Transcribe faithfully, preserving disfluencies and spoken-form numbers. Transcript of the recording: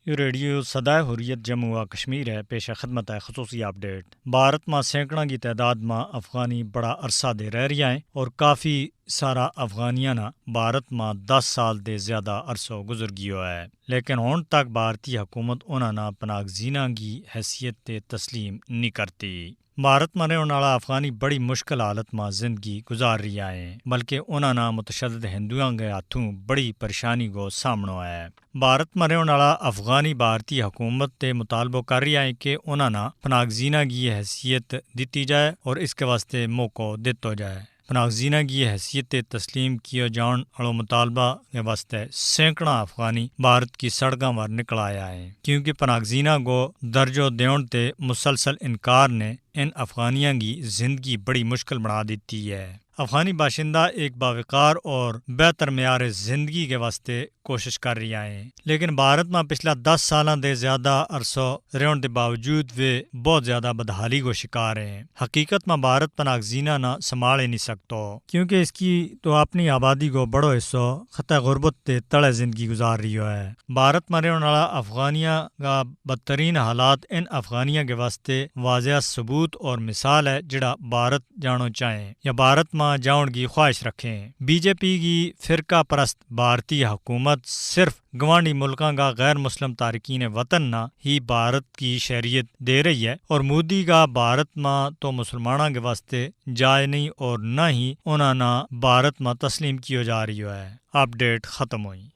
یوہ ریڈیو سدائے حریت جموں و کشمیر ہے، پیش خدمت ہے خصوصی اپڈیٹ۔ بھارت ما سینکڑاں کی تعداد ما افغانی بڑا عرصہ دے رہ رہیا ہیں اور کافی سارا افغانیاں نا بھارت ما دس سال دے زیادہ عرصو گزر گیو ہے، لیکن ہن تک بھارتی حکومت انہاں نا پناہ گزیناں کی حیثیت تے تسلیم نہیں کرتی۔ بھارت ما رہن والا افغانی بڑی مشکل حالت ما زندگی گزار رہیا ہیں، بلکہ انہاں نا متشدد ہندوؤں کے ہاتھوں بڑی پریشانی کو سامنو ہے۔ بھارت ما رہن والا افغانی بھارتی حکومت تے مطالبو کر رہیا ہیں کہ انہاں نا پناہ گزیناں کی حیثیت دتی جائے اور اس کے واسطے موقعو دتو جائے۔ پناہ گزیناں کی حیثیت تے تسلیم کیو جان والو مطالبہ کے واسطے سینکڑاں افغانی بھارت کی سڑکاں پر نکل آیا ہیں، کیونکہ پناہ گزیناں کو درجو دیون تے مسلسل انکار نے ان افغانیاں کی زندگی بڑی مشکل بنا دیتی ہے۔ افغانی باشندہ ایک باوقار اور بہتر معیار زندگی کے واسطے کوشش کر رہیا ہیں، لیکن بھارت ما پچھلا دس سالاں دے زیادہ عرصو رہن دے باوجود ویہ بہت زیادہ بدحالی کو شکار ہیں۔ حقیقت ما بھارت پناہ گزیناں نا سنبھال ہی نہیں سکتو، کیونکہ اس کی تو اپنی آبادی کو بڑو حصو خطہ غربت تے تڑے زندگی گزار رہیو ہے۔ بھارت ما رہن والا افغانیاں کا بدترین حالات ان افغانیاں کے واسطے واضح ثبوت اور مثال ہے، جڑا بھارت جانو چاہیں یا بھارت ما جاؤن کی خواہش رکھیں۔ بی جے پی کی فرقہ پرست بھارتی حکومت صرف گوانڈی ملکاں کا غیر مسلم تارکین وطن نا ہی بھارت کی شہریت دے رہی ہے، اور مودی کا بھارت ما تو مسلماناں کے واسطے جائے نہیں اور نہ ہی انہاں نا بھارت ما تسلیم کیو جا رہیو ہے۔ اپڈیٹ ختم ہوئی۔